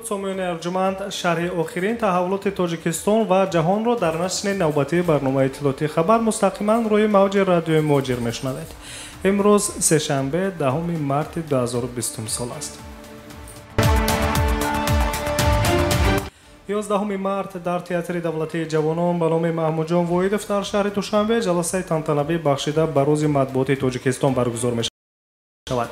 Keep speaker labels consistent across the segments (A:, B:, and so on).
A: Дуруд сомиёни арҷуманд, шарҳи охирин таҳаввулоти Тоҷикистон ва ҷаҳонро дар нашри навбатии барномаи иттилоотии хабар мустақиман рӯи мавҷи радиои Муҳоҷир мешунавед. Имрӯз сешанбе, 10 марти 2020 сол аст. 11 март дар Театри давлатии ҷавонон ба номи Маҳмудҷон Воҳидов дар шаҳри Душанбе ҷаласаи тантанавӣ бахшида ба рӯзи матбуоти Тоҷикистон баргузор мешавад.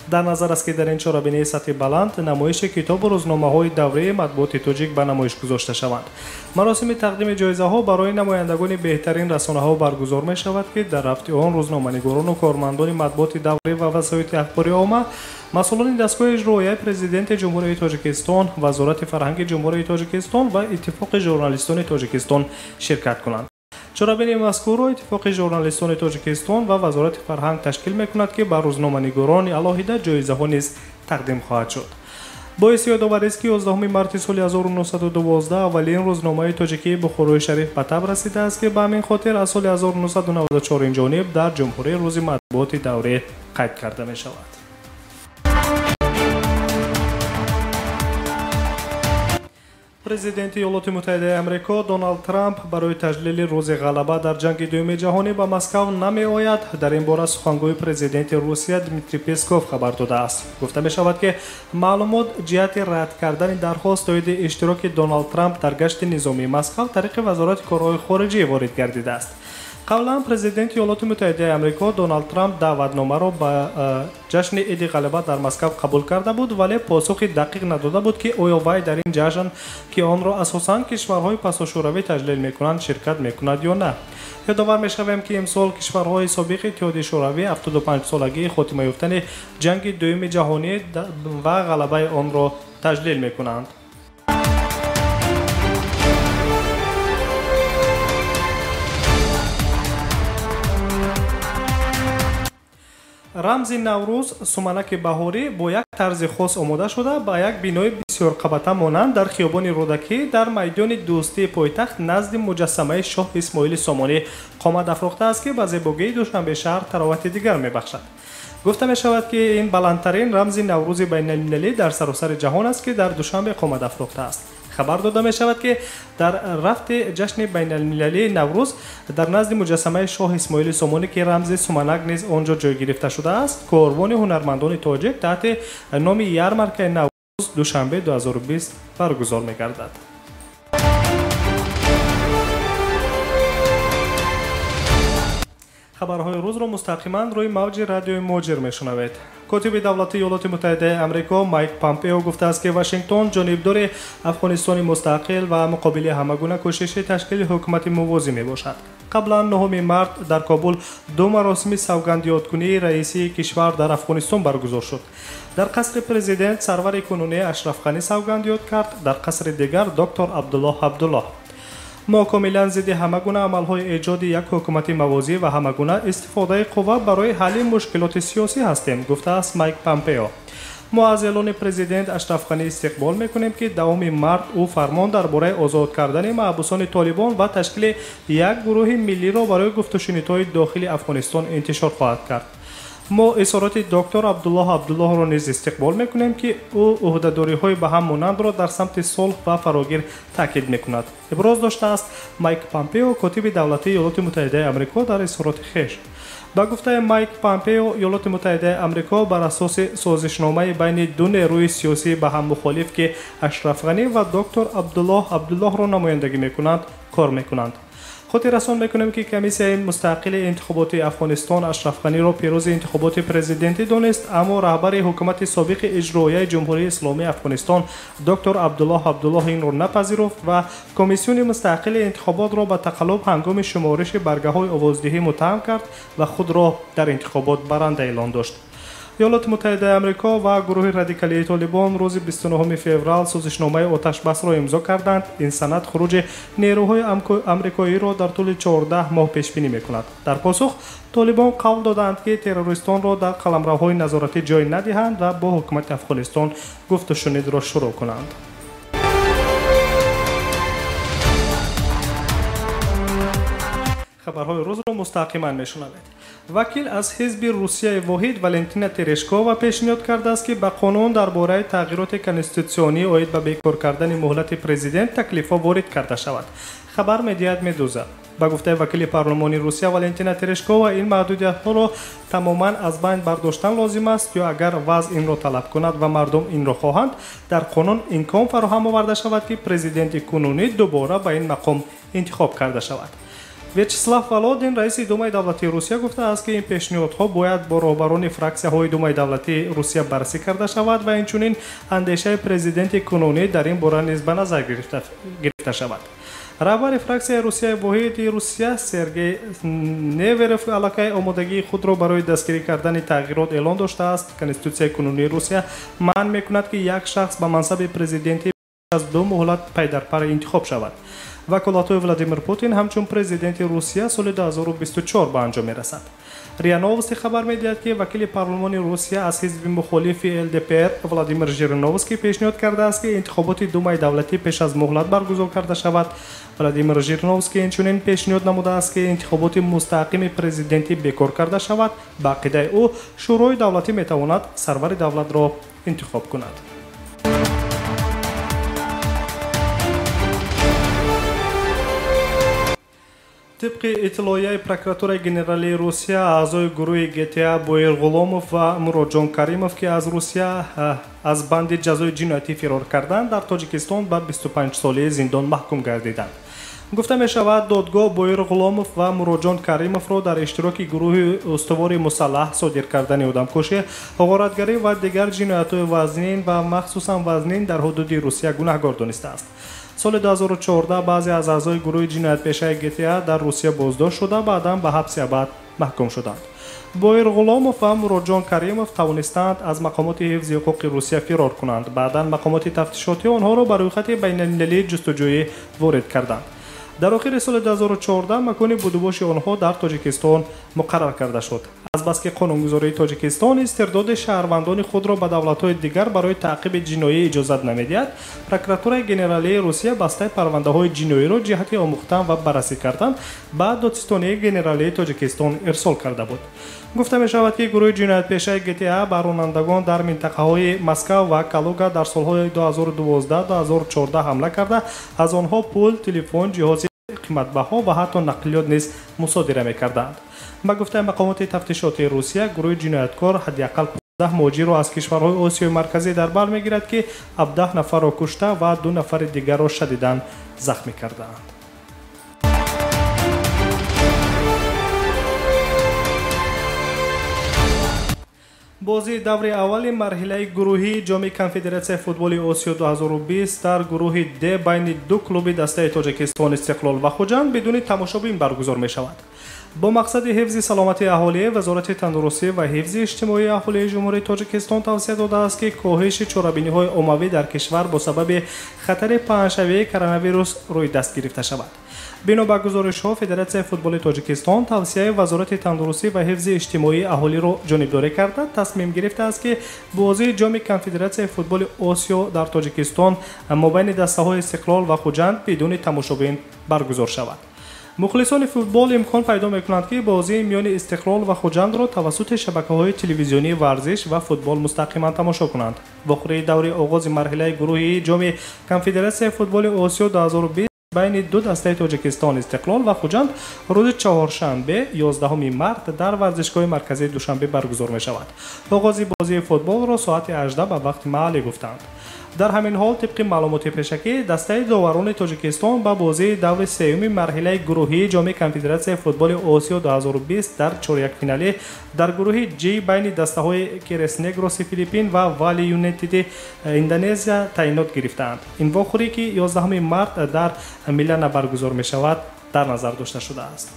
A: Дар назар аст, ки дар ин чорабинии сатҳи баланд намоиши китобу рӯзномаҳои давраи матбуоти тоҷик ба намоиш гузошта шаванд. Маросими тақдими ҷоизаҳо барои намояндагони беҳтарин расонаҳо баргузор мешавад, ки дар рафти он рӯзноманигорону кормандони матбуоти даврӣ ва васоити ахбори омма, масъулони дастгоҳи иҷроияи Президенти Ҷумҳурии Тоҷикистон, Вазорати фарҳанги Ҷумҳурии Тоҷикистон ва Иттифоқи журналистони Тоҷикистон ширкат кунанд. Чорабинии мазкурро Иттифоқи журналистони Тоҷикистон ва Вазорати фарҳанг ташкил мекунад, ки ба рӯзноманигорони алоҳида ҷоизаҳо низ тақдим хоҳад шуд. Боиси ёдоварист, ки 11 марти соли 1912 аввалин рӯзномаи тоҷикии Бухорои Шариф ба таб расидааст, ки ба ҳамин хотир аз соли 1994 инҷониб дар ҷумҳурӣ рӯзи матбуоти даврӣ қайд карда мешавад. Президенти Иёлоти Муттаҳидаи Амрико Доналд Трамп барои таҷлили рӯзи ғалаба дар ҷанги дуюми ҷаҳонӣ ба Москав намеояд. Дар ин бора сухангӯи президенти Русия Дмитрий Песков хабар додааст. Гуфта мешавад, ки маълумот ҷиҳати рад кардани дархост оиди иштироки Доналд Трамп дар гашти низомии Москав тариқи Вазорати корҳои хориҷӣ ворид гардидааст. Қаблан президенти Иёлоти Муттаҳидаи Амрико Доналд Трамп даъватномаро ба ҷашни иди ғалаба дар Москав қабул карда буд, вале посухи дақиқ надода буд, ки оё вай дар ин ҷашн, ки онро асосан кишварҳои пасошӯравӣ таҷлил мекунанд, ширкат мекунад ё на. Ёдовар мешавем, ки имсол кишварҳои собиқи Иттиҳоди Шӯравӣ 75-солагии хотима ёфтани ҷанги дуюми ҷаҳонӣ ва ғалабаи онро таҷлил мекунанд. Рамзи Наврӯз суманаки баҳорӣ бо як тарзи хос омода шуда ба як бинои бисёрқабата монанд дар хиёбони Рӯдакӣ дар майдони дӯстии пойтахт назди муҷассамаи шоҳ Исмоили Сомонӣ қомат афрохтааст, ки ба зебогии Душанбе шаҳр таровати дигар мебахшад. Гуфта мешавад, ки ин баландтарин рамзи Наврӯзи байналмилалӣ дар саросари ҷаҳон аст, ки дар Душанбе қомат афрохтааст. Хабар дода мешавад, ки дар рафти ҷашни байналмилалии Наврӯз дар назди муҷассамаи шоҳ Исмоили Сомонӣ, ки рамзи суманак низ он ҷо ҷой гирифта шудааст, корвони ҳунармандони тоҷик таҳти номи ярмаркаи Наврӯз Душанбе 2020 баргузор мегардад. Хабарҳои рӯзро мустақиман рӯи мавҷи радиои Муҳоҷир мешунавед. Котиби давлатии Иёлоти Муттаҳидаи Амрико Майк Помпео гуфтааст, ки Вашингтон ҷонибдори Афғонистони мустақил ва муқобили ҳама гуна кӯшиши ташкили ҳукумати мувозӣ мебошад. Қаблан 9 март дар Кобул ду маросими савгандёдкунии раисии кишвар дар Афғонистон баргузор шуд. Дар қасри президент сарвари кунунӣ Ашраф Ғанӣ савгандёд кард, дар қасри дигар доктор Абдуллоҳ Абдуллоҳ. Мо комилан зидди ҳама гуна амалҳои эҷоди як ҳукумати мавозӣ ва ҳама гуна истифодаи қувва барои ҳалли мушкилоти сиёсӣ ҳастем, гуфтааст Майк Помпео. Мо аз эълони президент Ашраф Ғанӣ истиқбол мекунем, ки 10 март ӯ фармон дар бораи озод кардани маҳбусони толибон ва ташкили як гурӯҳи миллиро барои гуфтушунидҳои дохили Афғонистон интишор хоҳад кард. Мо изҳороти доктор Абдуллоҳ Абдуллоҳро низ истиқбол мекунем, ки ӯ ӯҳдадориҳои ба ҳам монандро дар самти сулҳ ва фарогир таъкид мекунад, иброз доштааст Майк Помпео, котиби давлатии Иёлоти Муттаҳидаи Амрико дар изҳороти хеш. Ба гуфтаи Майк Помпео, Иёлоти Муттаҳидаи Амрико бар асоси созишномаи байни ду нерӯи сиёсӣ ба ҳам мухолиф, ки Ашраф Ғанӣ ва доктор Абдуллоҳ Абдуллоҳро намояндагӣ мекунанд, кор мекунанд. Хотиррасон мекунем, ки комиссияи мустақили интихоботи Афғонистон Ашраф Ғаниро пирӯзи интихоботи президентӣ донист, аммо раҳбари ҳукумати собиқи иҷроияи Ҷумҳурии Исломии Афғонистон доктор Абдуллоҳ Абдуллоҳ инро напазируфт ва комиссиони мустақили интихоботро ба тақаллуб ҳангоми шумориши баргаҳои овоздиҳӣ муттаҳам кард ва худро дар интихобот баранда эълон дошт. Иёлоти Муттаҳидаи Амрико ва гурӯҳи радикалии Толибон рӯзи 29 феврал созишномаи оташбасро имзо карданд. Ин санад хуруҷи нерӯҳои амрикоиро дар тӯли 14 моҳ пешбинӣ мекунад. Дар посух Толибон қавл доданд, ки террористонро дар қаламравҳои назоратӣ ҷой надиҳанд ва бо ҳукумати Афғонистон гуфтушунидро шурӯъ кунанд. Хабарҳои рӯзро мустақиман мешунавед. Вакил аз ҳизби Русияи воҳид Валентина Терешкова пешниҳод кардааст, ки ба қонун дар бораи тағйироти конститутсионӣ оид ба бекор кардани муҳлати президент таклифҳо ворид карда шавад. Хабар медиҳад Медуза. Ба гуфтаи вакили парлумони Русия Валентина Терешкова, ин маҳдудиятҳоро тамоман аз байн бардоштан лозим аст ё агар вазъ инро талаб кунад ва мардум инро хоҳанд, дар қонун имкон фароҳам оварда шавад, ки президенти кунунӣ дубора ба ин мақом интихоб карда шавад. Вячеслав Володин, раиси Думаи давлатии Русия, гуфтааст, ки ин пешниҳодҳо бояд бо роҳбарони фраксияҳои Думаи давлатии Русия баррасӣ карда шавад ва инчунин андешаи президенти кунунӣ дар ин бора низ ба назар гирифта шавад. Раҳбари фраксияи Русияи воҳиди Русия Сергей Неверов аллакай омодагии худро барои дастгирӣ кардани тағйирот эълон доштааст. Конститутсияи кунунии Русия манъ мекунад, ки як шахс ба мансаби президентӣ аз ду муҳлат пайдарпар интихоб шавад. Ваколатҳои Владимир Путин ҳамчун президенти Русия соли 2024 ба анҷом мерасад. РИА Новости хабар медиҳад, ки вакили парлумони Русия аз ҳизби мухолифи ЛДПР Владимир Жириновский пешниҳод кардааст, ки интихоботи Думаи давлатӣ пеш аз муҳлат баргузор карда шавад. Владимир Жириновский инчунин пешниҳод намудааст, ки интихоботи мустақими президентӣ бекор карда шавад. Ба ақидаи ӯ, Шӯрои давлатӣ метавонад сарвари давлатро интихоб кунад. Тибқи иттилоияи прокуратураи генералии Русия, аъзои гурӯҳи ГТА Боир Ғуломов ва Муроджон Каримов, ки аз Русия аз банди ҷазои ҷиноятӣ фирор карданд, дар Тоҷикистон ба 25-солаи зиндон маҳкум гардиданд. Гуфта мешавад, додгоҳ Боир Ғуломов ва Муроджон Каримовро дар иштироки гурӯҳи устувори мусаллаҳ, содир кардани одамкушӣ, ғоратгарӣ ва дигар ҷиноятҳои вазнин ва махсусан вазнин дар ҳудуди Русия гунаҳгор донистааст. Соли 2014 баъзе аз аъзои гурӯҳи ҷиноятпешаи ГТА дар Русия боздошт шуда, баъдан ба ҳабси абад маҳкум шуданд. Боир Ғуломов ва Муроджон Каримов тавонистанд аз мақомоти ҳифзи ҳуқуқи Русия фирор кунанд. Баъдан мақомоти тафтишотӣ онҳоро ба рӯйхати байналмилалии ҷустуҷӯӣ ворид карданд. Дар охири соли 2014 макони будубоши онҳо дар Тоҷикистон муқаррар карда шуд. Азбаски қонунгузории Тоҷикистон истирдоди шаҳрвандони худро ба давлатҳои дигар барои таъқиби ҷиноӣ иҷозат намедиҳад, прокуратураи генералии Русия бастаи парвандаҳои ҷиноиро ҷиҳати омӯхтан ва баррасӣ кардан ба додситонии генералии Тоҷикистон ирсол карда буд. Гуфта мешавад, ки гурӯҳи ҷиноятпешаи ГТА ба ронандагон дар минтақаҳои Москва ва Калуга дар солҳои 2012-2014 ҳамла карда, аз онҳо пул, телефон, ҷиҳози қиматбаҳо ва ҳатто нақлиёт низ мусодира мекарданд. Ба гуфтаи мақомоти тафтишотии Русия, гурӯҳи ҷинояткор ҳадди ақал 15 муҳоҷирро аз кишварҳои Осиёи Марказӣ дар бар мегирад, ки 17 нафарро кушта ва 2 нафари дигарро шадидан захмӣ кардаанд. Бозии даври аввали марҳилаи гурӯҳии ҷоми Конфедератсияи футболи Осиё 2020 дар гурӯҳи Д байни ду клуби дастаи Тоҷикистон Истиқлол ва Хуҷанд бидуни тамошобин баргузор мешавад. Бо мақсади ҳифзи саломатии аҳолӣ, Вазорати тандурустӣ ва ҳифзи иҷтимоии аҳолии Ҷумҳурии Тоҷикистон тавсия додааст, ки коҳиши чорабиниҳои оммавӣ дар кишвар бо сабаби хатари паҳншавии коронавирус рӯи даст гирифта шавад. Бино ба гузоришҳо, Федератсияи футболи Тоҷикистон тавсияи Вазорати тандурустӣ ва ҳифзи иҷтимоии аҳолиро ҷонибдорӣ карда, тасмим гирифтааст, ки бозии ҷоми Конфедератсияи футболи Осиё дар Тоҷикистон мобайни дастаҳои Истиқлол ва Хуҷанд бидуни тамошобин баргузор шавад. Мухлисони футбол имкон пайдо мекунанд, ки бозии миёни Истиқлол ва Хуҷандро тавассути шабакаҳои телевизионии варзиш ва футбол мустақиман тамошо кунанд. Вохӯрии даври оғози марҳилаи гурӯҳии ҷоми Конфедератсияи футболи Осиё 2020 байни ду дастаи Тоҷикистон Истиқлол ва Хуҷанд рӯзи чаҳоршанбе 11 март дар варзишгоҳи марказии Душанбе баргузор мешавад. Оғози бозии футболро соати 18 ба вақти маҳаллӣ гуфтанд. Дар ҳамин ҳол, тибқи маълумоти пешакӣ, дастаи доварони Тоҷикистон ба бозии даври сеюми марҳилаи гурӯҳии ҷоми Конфедератсияи футболи Осиё 2020 дар чорякфиналӣ дар гурӯҳи Ҷ байни дастаҳои Кереснегроси Филиппин ва Вали Юнайтеди Индонезия таъинот гирифтаанд. Ин вохӯрӣ, ки 11 март дар Милана баргузор мешавад, дар назар дошта шудааст.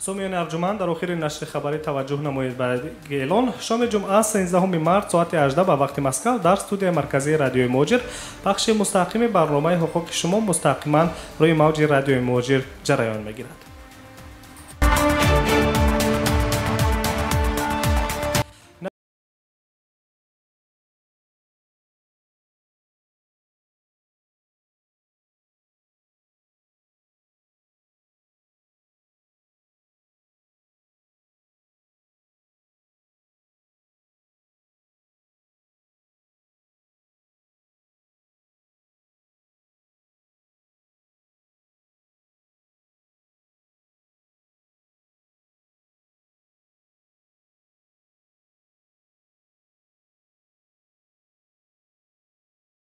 A: Сомиёни арҷуманд, дар охири нашри хабарӣ таваҷҷӯҳ намоед ба эълон. Шоми ҷумъа 13 март соати 18 ба вақти Москва дар студияи марказии радиои Муҳоҷир пахши мустақими барномаи ҳуқуқи шумо мустақиман рӯи мавҷи радиои Муҳоҷир ҷараён мегирад.